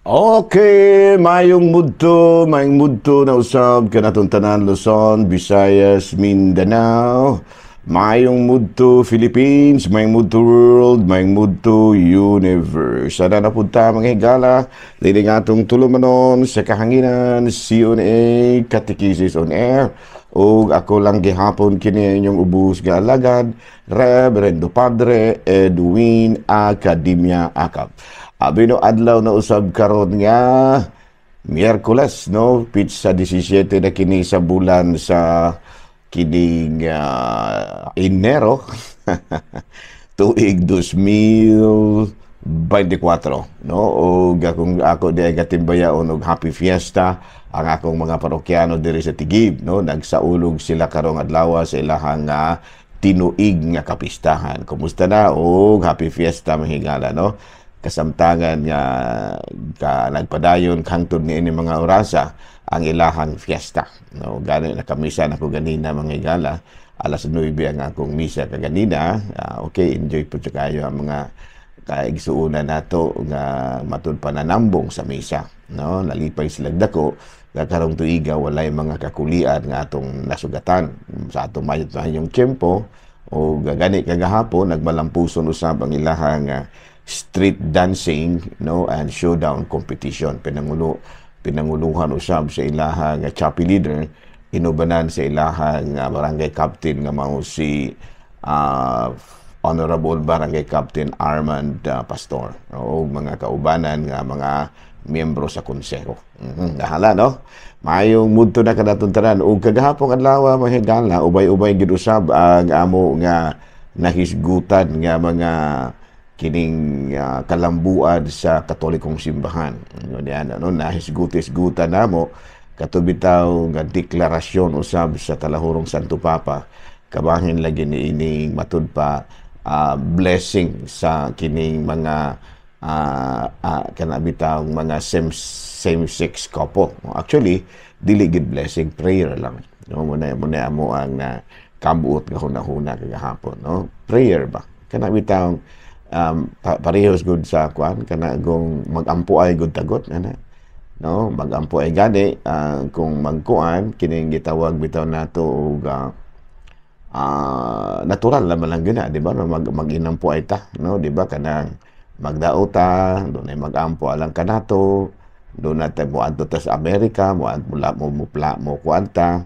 Okay, mayong mudto na usab kanatong tanan, Luzon, Visayas, Mindanao. Mayong mudto Philippines, mayong mudto world, mayong mudto universe. Sana napunta, mga higala, dili nga atong tulumanon sa kahanginan, CONA, Catechesis on Air. Ug ako lang gihapon kini inyong ubos nga alagad, Reverendo Padre Edwin Academia Acap. Abi no, adlaw na usab karon nga Miyerkules, no, pitsa 17 na kini sa bulan sa kining Enero tuig 2024, no? Og akong ako di ay gatimbayaon og happy fiesta ang akong mga parokyano diri sa Tigib, no? Nagsaulog sila karong adlaw sa ilahang tinuig nga kapistahan. Kumusta na og happy fiesta, mga higala, no? Kasamtangan nga ka nagpadayon hangtod ni ini mga orasa ang ilahang fiesta, no? Gani nakamisa na ko ganina, mga higala, alas 9 ang akong misa kaganina. Okay, enjoy po kayo ang mga kaigsuonan nato nga matud pananambong sa misa, no? Nalipay sila dako nga karong tuiga walay mga kakulian nga atong nasugatan sa atong mayot yung tiyempo. O gani kagahapon nagmalampuson usab ang ilahang street dancing, no, and showdown competition, pinanguluhan usab sa ilahang chapel leader inubanan sa ilahang barangay captain nga mao si Honorable Barangay Captain Armand Pastor o mga kaubanan nga mga miyembro sa konseho. Nahala, no? Maayong mudto na kanatong tanan. Ug kagahapong adlaw, mga higala, ubay-ubay gid usab ang amo nga nahisgutan nga mga kining kalambuan sa Katolikong simbahan. Ano yan, ano, nahisgut-hisgutan namo kato bitaw nga deklarasyon usab sa Talahurong Santo Papa kabahin lagi ni ining matud pa blessing sa kining mga kana bitaw mga same same sex couple. Actually, dili gid blessing, prayer lang. No, muna amo ang kabuot nga hunahuna kagahapon, no? Prayer ba? Kana bitaw parehos gud sa kuan kana kung magampo ay gud tagot ana, no? Magampo ay gani kung magkuan kining gitawag bitaw nato og natural naman lang gyud na, di ba, no? Mag-inampo ay ta, no, di ba? Kanang magdaot ta, dunay magampo alang kanato, doon natin mo adto ta sa Amerika, mo mula mo mupla mo kuan ta,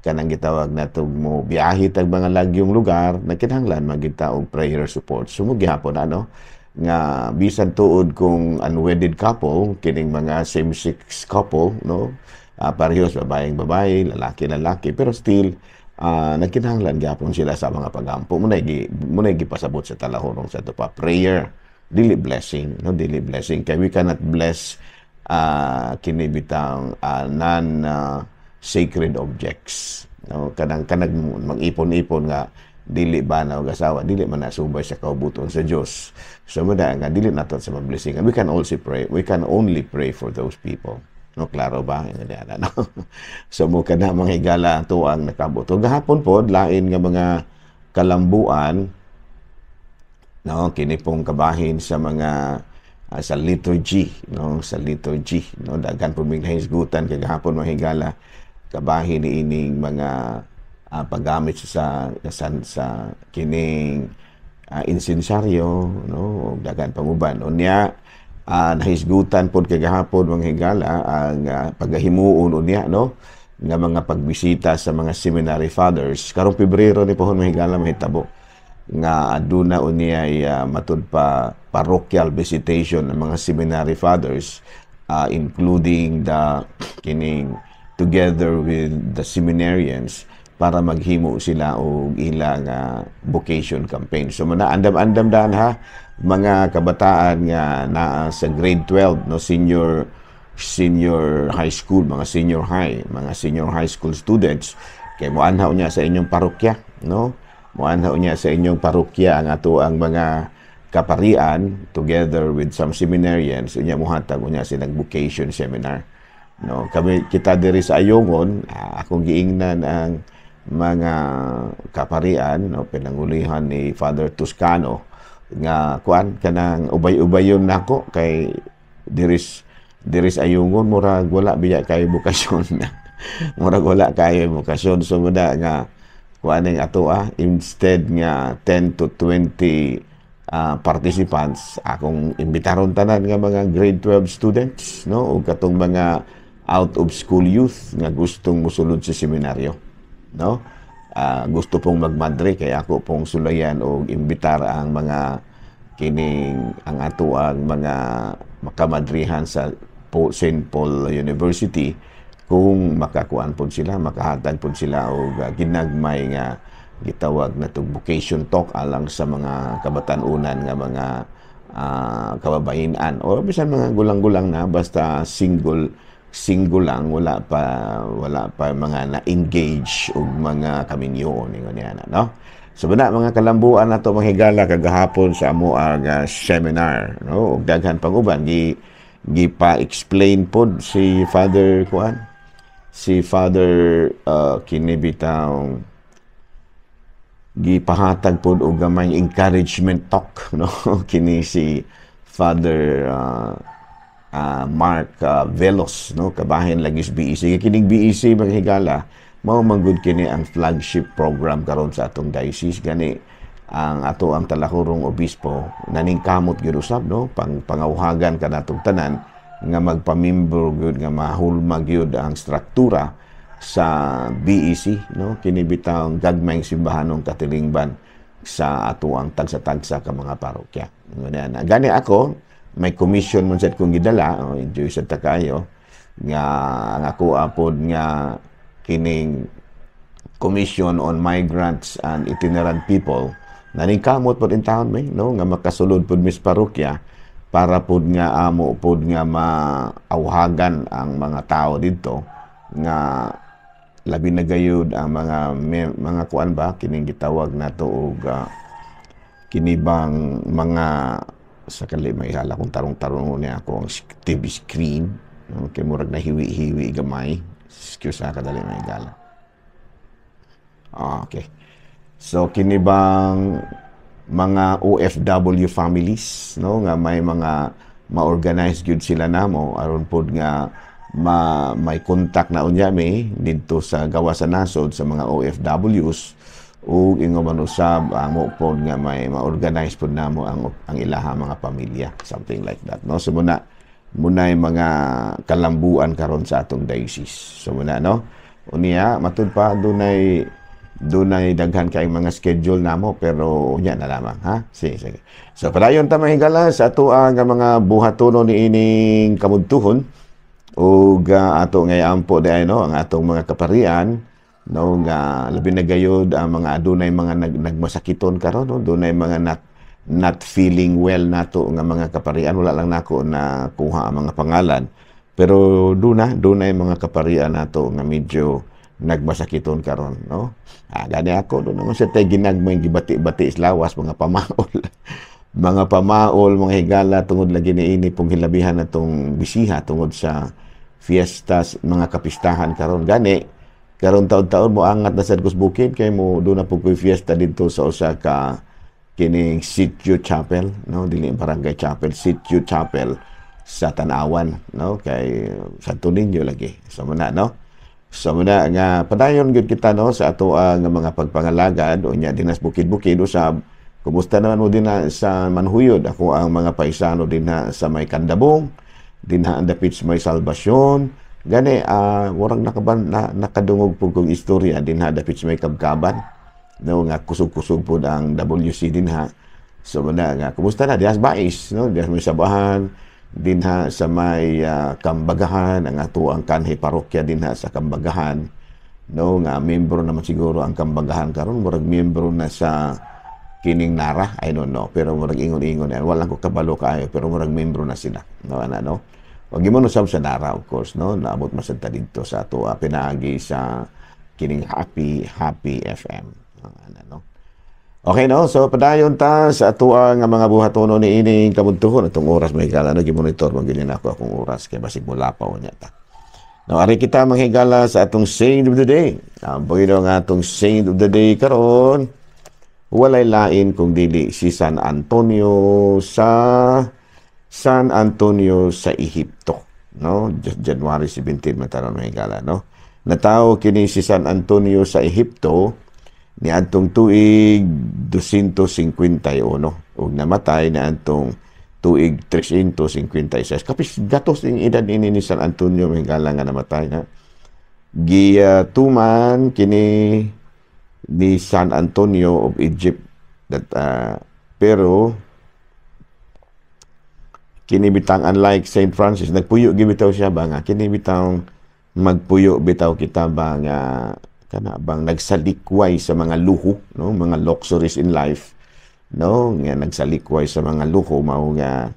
kanang gitawag nato mo biyahe tag mga lagyong lugar, nagkinahanglan magita og prayer support. So mo gihapon ano nga bisan tuod kung unwedded couple kining mga same sex couple, no, parehas babaeng babae, lalaki lalaki, pero still nagkinahanglan gyapon sila sa mga pagampo. Mo na gipasabot sa Talahurong Santo Papa, prayer, dili blessing, no? Dili blessing kay we cannot bless kini bitang non sacred objects, no? Kanang kanag mag-ipon-ipon nga dili ba na og asawa, dili man nasubay sa kaubuton sa Dios. So mo nga dili nato sa blessing. We can also pray, we can only pray for those people, no? Klaro ba nga, no? So mo kana, mga higala, ang tuang nakabot. Gahapon pod lain nga mga kalambuan, no? Kini pong kabahin sa mga sa liturgy, no? Sa liturgy, no? Daghan po mig nahisgutan kagahapon, mga higala, kabahin ni ining mga paggamit sa kining insensaryo, no, ug daghan pang uban. Unya nahisgutan pod kagahapon, mga higala, ang pagahimuon unya, no, nga mga pagbisita sa mga seminary fathers karong Pebrero ni pohon, mga higala, mahitabo nga aduna unyay matud pa parochial visitation ng mga seminary fathers, including the kining together with the seminarians para maghimo sila og ilang vocation campaign. So muna andam-andam daan ha, mga kabataan nga naa sa grade 12, no, senior senior high school, mga senior high, mga senior high school students, kay moanhaw niya sa inyong parokya, no? Moanhaw niya sa inyong parokya ang ato ang mga kaparian together with some seminarians, unya mohatag unya silang vocation seminar. No, kami kita diri sa Ayungon, akong giingnan ang mga kaparian, no, pinangulihan ni Father Toscano nga kuan kanang ubay-ubayon nako kay diri Diri sa Ayungon, murag wala biya kay bokasyon, murag wala kayo bokasyon. So muna nga kuan ning ato, instead nga 10 to 20 participants, akong imbitaron tanan nga mga grade 12 students, no, ug katong mga out of school youth nga gustong musulod sa seminaryo, no, gusto pong magmadre, kay ako pong sulayan og imbitar ang mga kining ang ato ang mga makamadrihan sa St. Paul University kung makakuan pod sila, makahatag pod sila og ginagmay nga gitawag na tog vocation talk alang sa mga kabatan-unan nga mga kababayen-an o bisan mga gulang-gulang na, basta single single lang, wala pa mga na-engage og mga kaminyo ningon niya, no? So bana mga kalambuan nato, mga higala, kagahapon sa amo ang seminar, no, ug daghan pang uban gi gipa-explain pod si Father kuan, si Father kini bitawng gipahatag pod og gamay encouragement talk, no, kini si Father Mark Velos, no, kabahin lagi sa BEC. Kining BEC, mga higala, mao man gud kini ang flagship program karon sa atong diocese. Gani ang ato ang talahurong obispo naningkamot gyud usab, no, pang pangawhagan kanatong tanan nga magpamembro gyud, nga mahulma gyud ang struktura sa BEC, no, kini bitawng gagmayng simbahanong katilingban sa ato ang tagsa-tagsa ka mga parokya. Ngani gani ako may commission man sad kong gidala, oh, enjoy sad ta kayo nga ang ako apod nga kining Commission on Migrants and Itinerant People. Naningkamot pod intawon mi, no, nga makasulod pod mis parokya para pod nga amo pod nga maawhagan ang mga tao didto, nga labi na gayud ang mga kuan ba, kining gitawag nato og kini bang mga sakali may hala kung tarong-tarong niya ako ang TV screen, no, kay murag nahiwi-hiwi gamay. Excuse na kadali, may gala. Okay, so kini bang mga OFW families, no, nga may mga ma-organize gyud sila namo aron pod nga may contact na unya mi didto sa gawas sa nasod sa mga OFWs, ug ingon man usab amo pod nga may ma-organize pod namo ang ilaha mga pamilya, something like that, no? So muna munay mga kalambuan karon sa atong diocese. So muna, no, unya matud pa dunay daghan kay mga schedule namo, pero unya na lamang ha. Sige, sige. So padayon ta, mahigala, sa ato ang mga buhatono niining kamudtuhon ug ato ngay ampo di, no, ang atong mga kaparian, no, nga labi na gayud ang mga adunay mga nagmasakiton karon, no, dunay mga not feeling well nato nga mga kaparian. Wala lang nako na kuha ang mga pangalan, pero dunay mga kaparian nato nga medyo nagmasakiton karon, no. Gani ako do naman sa tay ginagmay gibati-bati sa lawas, mga pamaol, mga pamaol, mga higala, tungod lagi niini pong hilabihan natong bisiha tungod sa fiestas, mga kapistahan karon. Gani karon taon-taon mo angat na sad kus bukid kay mo do na po ko'y fiesta didto sa usa ka kining Sitio Chapel, no, dili barangay chapel, Sitio Chapel sa Tanawan, no, kay Santo Niño lagi. So muna, no, so muna nga padayon gyud kita, no, sa ato ang mga pagpangalagad. Unya dinas bukid-bukid usab, kumusta naman mo din na sa Manhuyod, ako ang mga paisano din na sa may Kandabong din na, ang dapit sa may Salvasyon. Gani warang nakaban na, nakadungog pud kong istorya din ha dapit sa may Kabkaban, no, nga kusog-kusog pud ang WC din ha. So muna nga kumusta na dias Bais, no, dias may Sabahan din ha, sa may Kambagahan, ang ato ang kanhi parokya din ha sa Kambagahan, no, nga membro naman siguro ang Kambagahan karon, murag membro na sa kining Nara, I don't know, pero murag ingon-ingon yan, walang ko kabalo kaayo, pero murag membro na sila, no, ana, no. Wag mo no sab sa Nara, of course, no, naabot man sad ta didto sa ato pinaagi sa kining Happy Happy FM, ana, no. Okay, no? So, padayon ta sa atuang nga mga buhatono ni ining kabuntuhon. Atong oras, may higala, no? Gimonitor, magilin ako akong oras kay basig mo lapaw niya ta. No, ari kita, mga higala, sa atong saint of the day. Ang Panginoon nga atong saint of the day karon, walay lain kung dili si San Antonio sa San Antonio sa Ehipto. no? January 17 man taron, mga higala, no? Natawo kini si San Antonio sa Ehipto niadtong tuig 251 ug namatay niadtong tuig 356. Kapis gatos ning edad ini ni San Antonio, mga higala, nga namatay na. Gituman kini ni San Antonio of Egypt that pero kini bitang, unlike Saint Francis, nagpuyo gyud bitaw siya ba nga kini bitang magpuyo bitaw kita ba nga kana bang nagsalikway sa mga luho, no, mga luxuries in life, no, nga nagsalikway sa mga luho, mao nga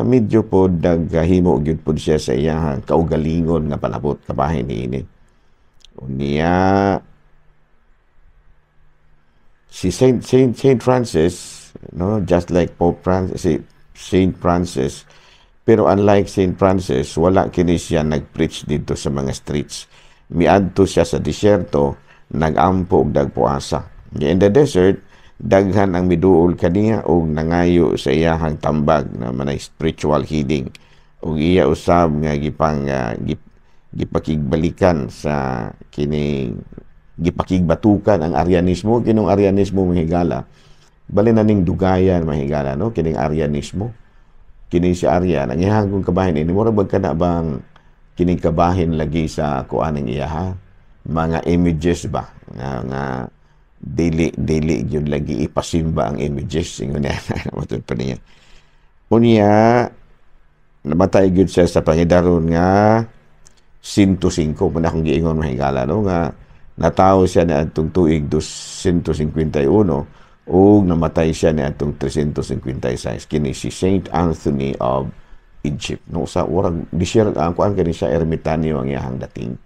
medyo pod naghimo gyud pod siya sa iyang kaugalingon nga palabot kabahin niini. Unya si Saint Francis, no, just like Pope Francis, si Saint Francis, pero unlike Saint Francis, wala kini siya nag-preach dito sa mga streets. Miadto siya sa disyerto, nagampo og dagpuasa. In the desert, daghan ang miduol kaniya og nangayo sa iyahang tambag na manay spiritual healing. Ug iya usab nga gipang gipakigbalikan sa kini, gipakigbatukan ang Arianismo. Kinong Arianismo, mga higala, bali na ning dugayan, mga higala, no? Kining Arianismo, kini si Arian, ang iyahang kabahin ini mura bag kana bang kining kabahin lagi sa kuan ang iyaha mga images ba nga, nga dili dili gyud lagi ipasimba ang images, ingon niya, matud pa niya. Unya namatay gyud siya sa pangidaron nga 105 man. Akong giingon, mga higala, no, nga natawo siya ni adtong tuig 251 ug namatay siya ni atong 356. Kini si Saint Anthony of Egypt, no, sa urag desert ang kuan, kini siya ermitanyo ang iyahang dating.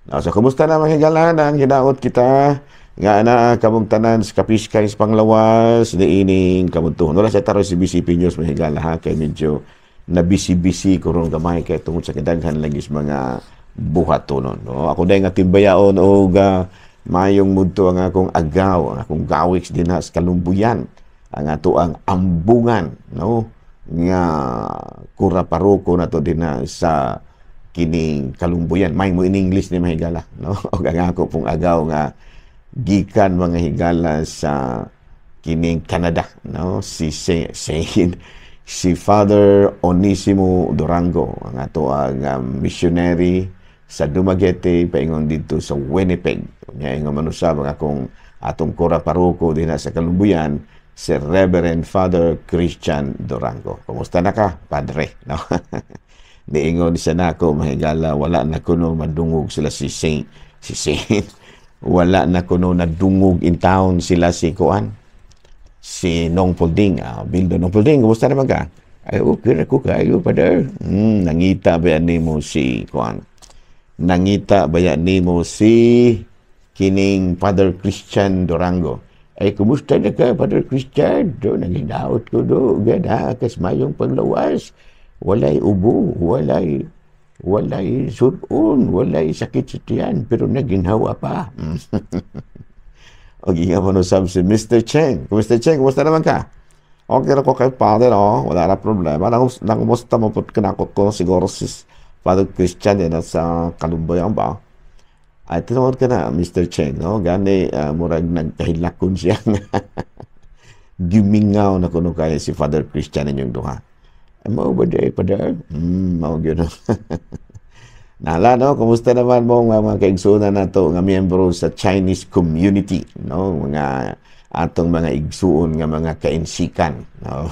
No, so kumusta na, mga higala, ang hinaot kita nga ana kamong tanan sa kapiskay sa panglawas niining kamuntuhon. Wala sa taro si BCP News, mga higala, ha, kay medyo na busy-busy ko ron gamay kay tungod sa kadaghan lagi sa mga buhatonon, no? Ako dahil nga timbayaon og mayong mudto ang akong agaw, ang akong gawiks dinha sa Kalumbuyan, ang ato ang ambungan, no, nga kura paroko nato dinha sa kining Kalumbuyan. May mo in English ni, mga higala, no? Og ang ako pong agaw nga gikan, mga higala, sa kining Canada, no, si Saint si Father Onisimo Durango, ang ato ang missionary sa Dumaguete paingon dito sa Winnipeg. Nya ingon manusab ang akong atong kura paroko dinha sa Kalumbuyan, si Reverend Father Christian Durango. Kumusta na ka, Padre? No? Niingon siya nako, mga higala, wala na kuno madungog sila si Saint wala na kuno nadungog in town sila si kuan, si Nong Polding. Ah, Bildo Nong Polding, kumusta naman ka? Ay, okay na ko kayo, Father. Nangita ba nimo si kuan? Nangita ba nimo si kining Father Christian Durango? Ay, kumusta na ka, Father Christian? Do, naginaot ko do. Gana, kas mayong panglawas. Walay ubo, walay suron, walay sakit sa tiyan, pero naginhawa pa. O nga mo no sab si Mr. Cheng. Mr. Cheng, kumusta naman ka? Okay ra ko kay Father, oh. Wala na problema. Nangumusta mo po kanako ko siguro si Father Christian yan sa Kalumbayan ba? Ay, tinuod ka na, Mr. Cheng, no? Gani, murag nagkahilakon siya nga. Gimingaw na kuno kaya si Father Christian inyong duha. Ay, mao ba di, Father? Mao gyud, no? Nala, no? Kumusta naman mo mga kaigsunan nato nga miyembro sa Chinese community, no? Mga atong mga igsuon nga mga kainsikan, no?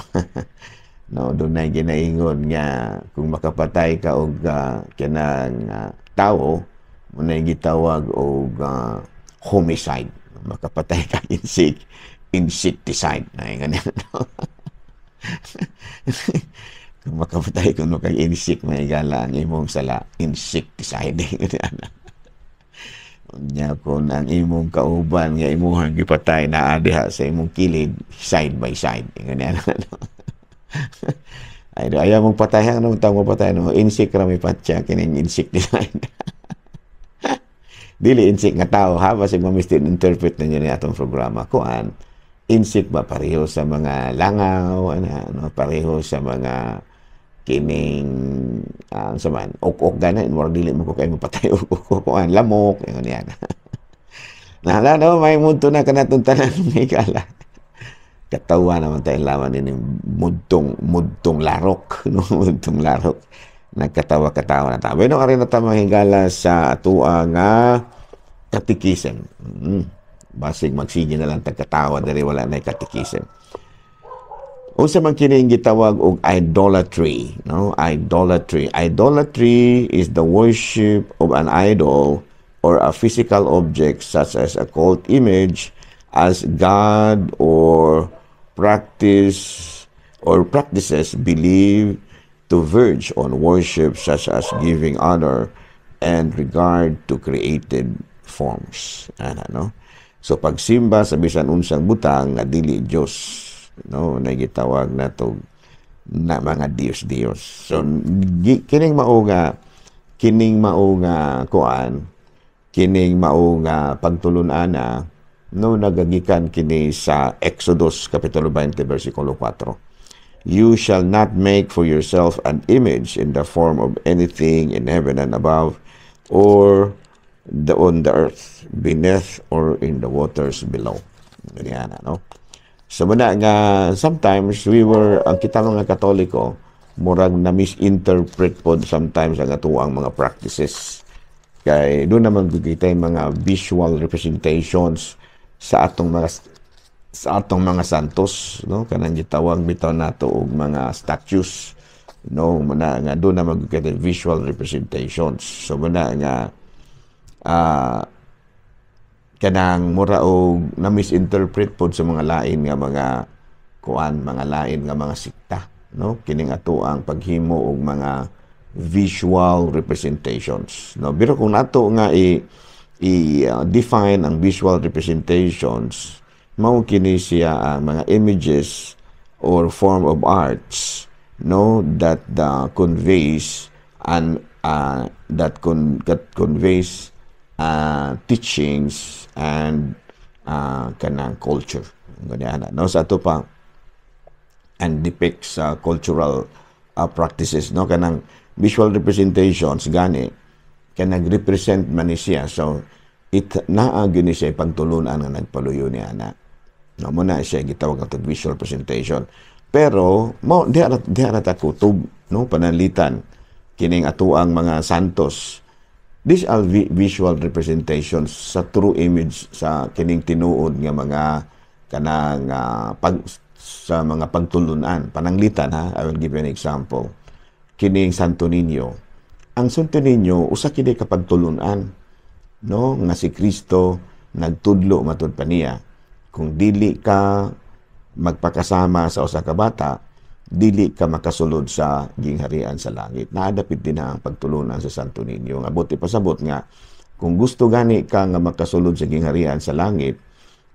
No, dunay ginaingon nga kung makapatay ka og kanang tawo, munay gitawag og homicide. Makapatay ka insect, insecticide. Na ingon, no? Kung makapatay kuno kag insect, mga higala, ang imong sala insecticide. Unya kung ang imong kauban nga imong gipatay naa diha sa imong kilid, side by side. Ingon niya, no? Ay, ayaw mong patay, ano tawag mo patay, no? Insect ra may patya kining insecticide. Dili insect nga tao ha, basig ma-misinterpret ninyo ni atong programa. Kuan, insect ba, pareho sa mga langaw, ano, no? Pareho sa mga Kining sa man ok-ok gana, murag dili mo ko kay mapatay og kuan, lamok, ingon yan. Nahala, no, may mudto na kanatong tanan, may kala. Katawa naman tayo laman ini mudtong mudtong larok, no, mudtong larok. Nagkatawa-katawa na ta. Bueno, ari na ta, mga higala, sa atua nga catechism. Basig magsige na lang tagkatawa diri, wala na catechism. Unsa man kini gitawag og idolatry, no? Idolatry. Idolatry is the worship of an idol or a physical object such as a cult image as God or practice or practices believed to verge on worship, such as giving honor and regard to created forms. Ana, no? So pagsimba sa bisan unsang butang nga dili Dios, no, na gitawag nato na mga Diyos-Diyos. So kining mao nga kuan, kining mao nga pagtulun-ana, no, nagagikan kini sa Exodus kapitulo 20 versikulo 4. "You shall not make for yourself an image in the form of anything in heaven and above, or the on the earth beneath, or in the waters below." Ganyan, no? So muna nga sometimes we were ang kita mga Katoliko murag na misinterpret pod sometimes ang atuang mga practices, kay doon naman kita yung mga visual representations sa atong mga santos, no, kanang gitawag bitaw nato og mga statues, no. Muna nga doon naman kita visual representations. So muna nga kanang mura og na misinterpret pod sa mga lain nga mga kuan, mga lain nga mga sikta, no, kining ato ang paghimo og mga visual representations, no. Pero kung nato nga i define ang visual representations, mao kini siya ang mga images or form of arts, no, that conveys and that conveys teachings and kanang culture, ganyan, no, sa ato pa, and depicts cultural practices, no. Kanang visual representations gani kay nag-represent man ni siya, so it naa gyud ni siya pagtulunan nga nagpaluyo ni ana, no. Mo na siya gitawag nga visual presentation. Pero mo di ara ta kutob, no, pananglitan kining atuang mga santos, these are visual representations sa true image sa kining tinuod nga mga kanang pag sa mga pagtulunan. Pananglitan ha, I will give you an example, kining Santo Niño. Ang Santo Niño, usa kini ka pagtulunan, no, nga si Kristo nagtudlo matud pa niya, kung dili ka magpakasama sa usa ka bata, dili ka makasulod sa gingharian sa langit. Naadapit din na ang pagtulunan sa Santo Niño. Nga buot ipasabot nga kung gusto gani ka nga makasulod sa gingharian sa langit,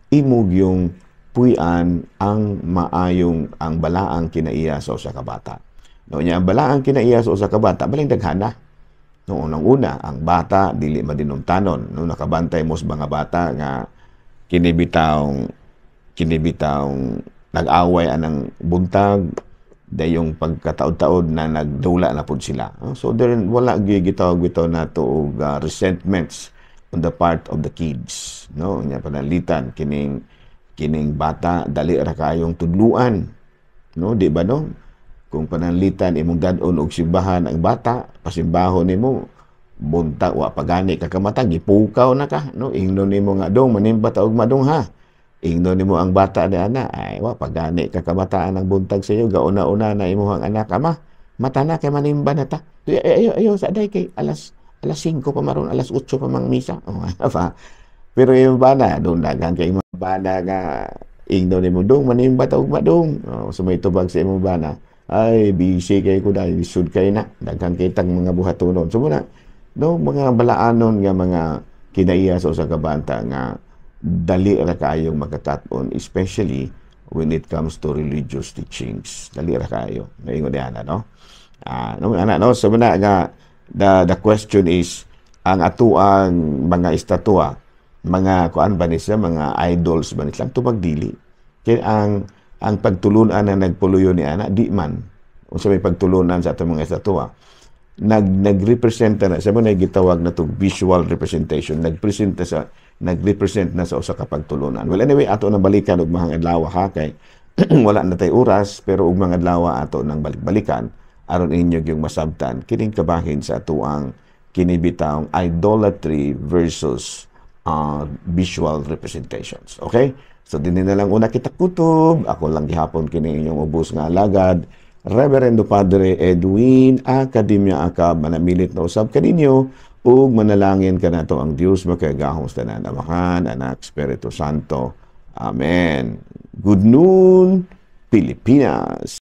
imo gyung puy-an ang maayong, ang balaang kinaiya sa usa ka bata. No, nya ang balaang kinaiya sa usa ka bata baling daghana. No, unang una, ang bata dili madinumtanon. No, nakabantay mo sa mga bata nga kini bitawng nag-away anang buntag, dayong pagkataod-taod na nagdula na pud sila. So there wala gyud gitawag bitaw nato og resentments on the part of the kids, no. Nya pananglitan kining kining bata dali ra kayong tudluan, no, di ba, no? Kung pananglitan imong dad-on og simbahan ang bata, pasimbahon nimo buntag, wa pa gani ka kamata, gipukaw na ka, no. Ingnon nimo nga, "Dong, manimba ta og madung ha." Ingnon nimo ang bata ni ana, ay wa pa gani ka kamataan ang buntag sa iyo, gauna-una na imong anak, "Ama, mata na kay manimba na ta." "Ayo, ayo, ayo sa day kay alas 5 pa maron, alas 8 pa mang misa." Oh, pa. Pero yung bana, doon daghan kay imong bana nga ingnon nimo, "Dong, manimba ta og madung." Oh, so may tubag sa imong bana, "Ay, busy kay ko dahil lisod kay na. Daghan kitang mga buhatonon." So muna, no, mga balaanon nga mga kinaiya sa usa ka bata nga dali ra kaayong makakat-on, especially when it comes to religious teachings. Dali ra kaayo. Naingon niya na, no? Ah, no, ana, no? So muna nga the question is, ang atuang mga estatwa, mga kuan ba ni siya, mga idols ba ni siya, tubag dili. Kaya ang pagtulunan na nagpuluyo ni ana, di man. Unsa may pagtulunan sa atong mga estatua, nagrepresenta na sa mga gitawag na to visual representation, nagpresenta sa nagrepresent na sa usa ka pagtulunan. Well, anyway, ato na balikan og mga adlaw ha, kay wala na tay oras, pero og mga adlaw ato nang balik-balikan aron inyo yung masabtan kining kabahin sa atuang kini bitawng idolatry versus visual representations. Okay, so dinhi na lang una kita kutob. Ako lang gihapon kini inyong ubos nga alagad, Reverendo Padre Edwin Academia Acab, manamilit na usab kaninyo ug manalangin kanato ang Dios makagagahom sa tanan, Amahan, Anak, Espiritu Santo. Amen. Good noon, Pilipinas.